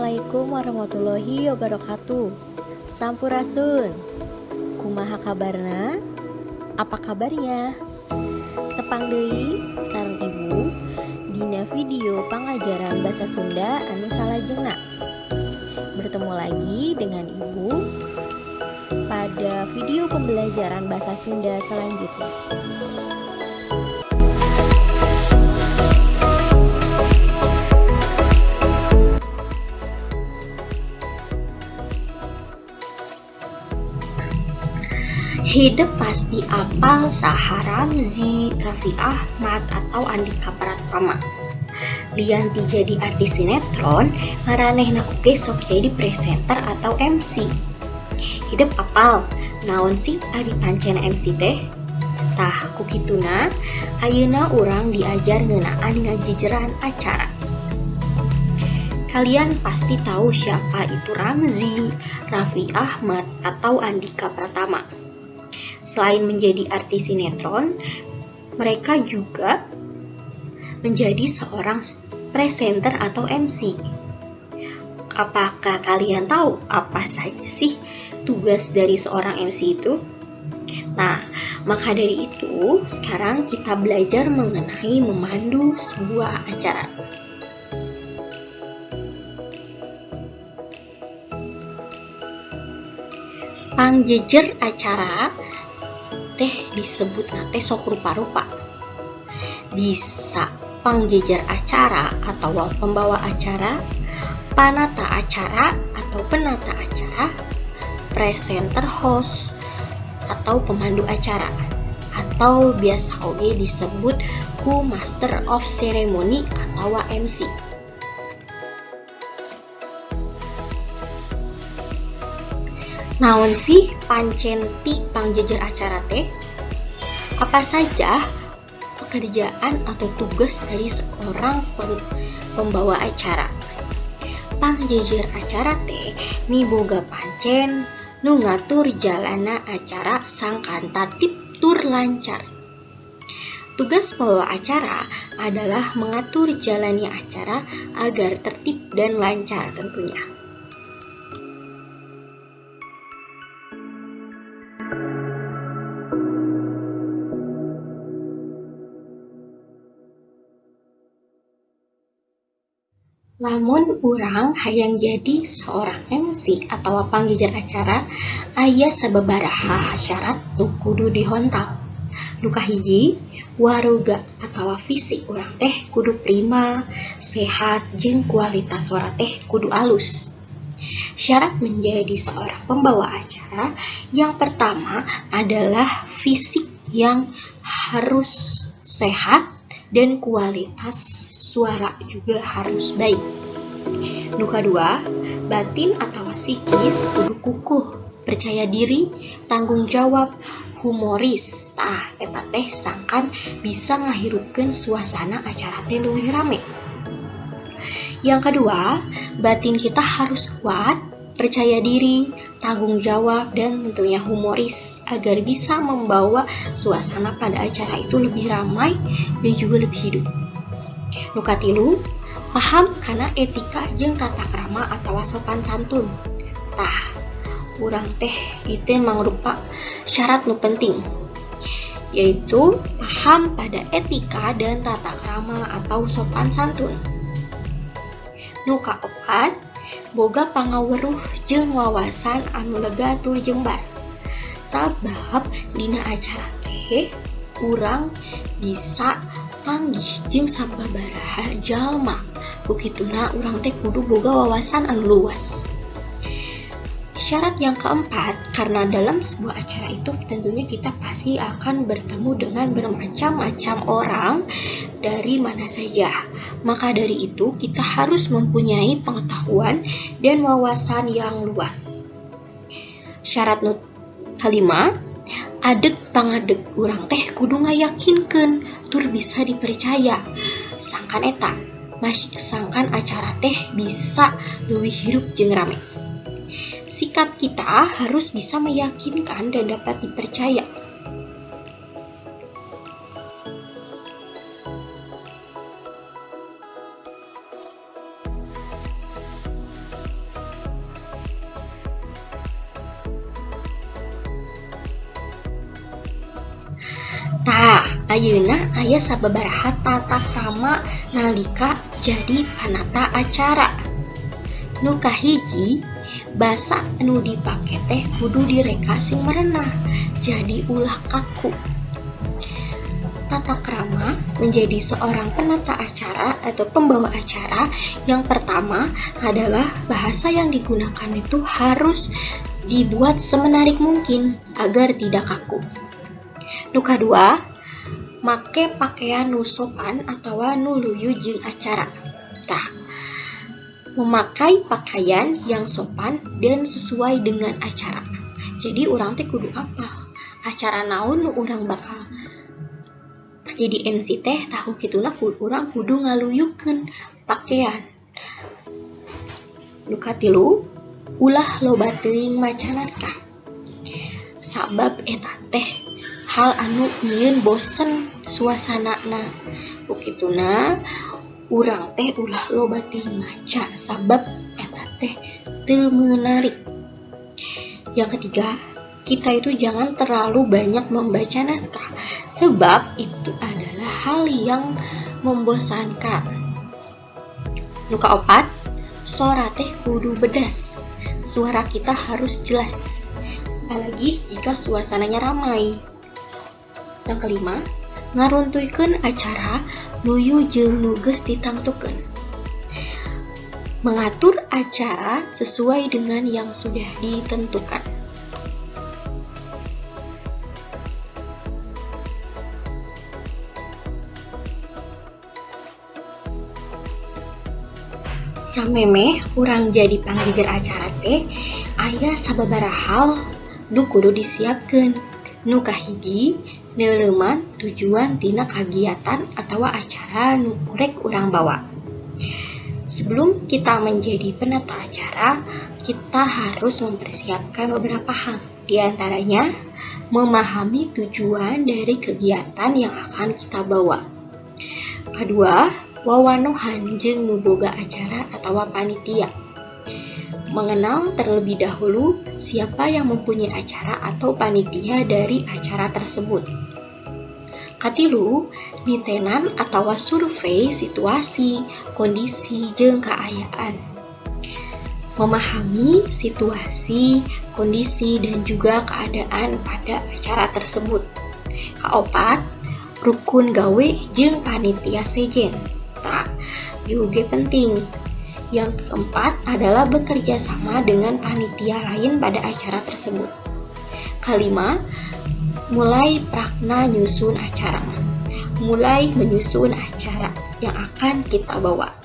Assalamualaikum warahmatullahi wabarakatuh. Sampurasun. Kumaha kabarna? Apa kabarnya? Tepang deui sareng Ibu dina video pangajaran bahasa Sunda anu salajengna. Bertemu lagi dengan Ibu pada video pembelajaran bahasa Sunda selanjutnya. Hidep pasti apal saha Ramzy, Raffi Ahmad, atau Andika Pratama. Lian ti jadi artis sinetron, maranehna oge sok jadi presenter atau MC. Hidep apal, naon sih ari pancen MC teh? Tah, ku kituna, ayeuna urang diajar ngeunaan ngajejeran acara. Kalian pasti tahu siapa itu Ramzy, Raffi Ahmad, atau Andika Pratama. Selain menjadi artis sinetron, mereka juga menjadi seorang presenter atau MC. Apakah kalian tahu apa saja sih tugas dari seorang MC itu? Nah, maka dari itu, sekarang kita belajar mengenai memandu sebuah acara. Pangjejer acara teh disebut teh sok rupa-rupa. Bisa pangjejer acara atau pembawa acara, panata acara atau penata acara, presenter host atau pemandu acara, atau biasa oge disebut ku master of ceremony atau MC. Naon sih pancen ti pangjejer acara teh? Apa saja pekerjaan atau tugas dari seorang pembawa acara? Pangjejer acara teh miboga pancen nu ngatur jalanna acara sangkan tartib tur lancar. Tugas pembawa acara adalah mengatur jalannya acara agar tertib dan lancar tentunya. Lamun urang hayang jadi seorang MC atau pangjejer acara, aya sababaraha syarat nu kudu dihontal. Nu kahiji, waroga atau fisik urang teh kudu prima, sehat, jeung kualitas suara teh kudu alus. Syarat menjadi seorang pembawa acara yang pertama adalah fisik yang harus sehat dan kualitas suara juga harus baik. Nu kadua, batin atau psikis kudu kukuh, percaya diri, tanggung jawab, humoris. Tah, eta teh sangkan bisa ngahirupkeun suasana acara teh leuwih rame. Yang kedua, batin kita harus kuat, percaya diri, tanggung jawab, dan tentunya humoris agar bisa membawa suasana pada acara itu lebih ramai dan juga lebih hidup. Nu katilu, paham kana etika jeung tata krama atau sopan santun. Tah, urang teh itu mangrupa syarat nu penting, yaitu paham pada etika dan tata krama atau sopan santun. Nu kaopat, boga pangaweruh jeung wawasan anu lega tur jembar. Sabab dina acara teh urang bisa panggih jeung sababaraha jalma. Ku kituna urang teh kudu boga wawasan anu luas. Syarat yang keempat, karena dalam sebuah acara itu tentunya kita pasti akan bertemu dengan bermacam-macam orang dari mana saja. Maka dari itu kita harus mempunyai pengetahuan dan wawasan yang luas. Syarat nu kelima, adeg pangadeg urang teh kudu ngayakinkeun tur bisa dipercaya. Sangkan eta, sangkan acara teh bisa leuwih hirup jeung rame. Sikap kita harus bisa meyakinkan dan dapat dipercaya. Ayeuna aya sababaraha tata krama nalika jadi panata acara. Nu kahiji, basa nu dipake teh kudu direka sing merenah, jadi ulah kaku. Tata krama menjadi seorang penata acara atau pembawa acara yang pertama adalah bahasa yang digunakan itu harus dibuat semenarik mungkin agar tidak kaku. Nu kadua, make pakaian nu sopan atau nu luyu jeung acara. Tah, memakai pakaian yang sopan dan sesuai dengan acara. Jadi urang teh kudu apal acara naon nu urang bakal jadi MC teh, tah kituna urang kudu ngaluyukeun pakaian. Nu katilu, ulah loba teuing maca naskah. Sabab eta teh hal anu nyieun bosen suasanana. Ku kituna urang teh ulah loba teuing maca sabab eta teh teu menarik. Yang ketiga, kita itu jangan terlalu banyak membaca naskah sebab itu adalah hal yang membosankan. Nu kaopat, sora teh kudu bedas. Suara kita harus jelas, apalagi jika suasananya ramai. Yang kelima, ngaruntuykeun acara luyu jeung nu geus ditangtukeun. Mengatur acara sesuai dengan yang sudah ditentukan. Samemeh urang jadi panggijer acara teh aya sababaraha hal nu kudu disiapkeun. Nu kahiji, neuleuman tujuan tina kagiatan atawa acara nu rek urang bawa. Sebelum kita menjadi penata acara, kita harus mempersiapkan beberapa hal. Di antaranya, memahami tujuan dari kegiatan yang akan kita bawa. Kedua, wawanohan jeung nu boga acara atau panitia. Mengenal terlebih dahulu siapa yang mempunyai acara atau panitia dari acara tersebut. Katilu, nitenan atau survei situasi, kondisi, jeung kaayaan. Memahami situasi, kondisi, dan juga keadaan pada acara tersebut. Kaopat, rukun gawe jeung panitia sejen. Tah, juga penting. Yang keempat adalah bekerja sama dengan panitia lain pada acara tersebut. Kelima, mulai prakna nyusun acara. Mulai menyusun acara yang akan kita bawa.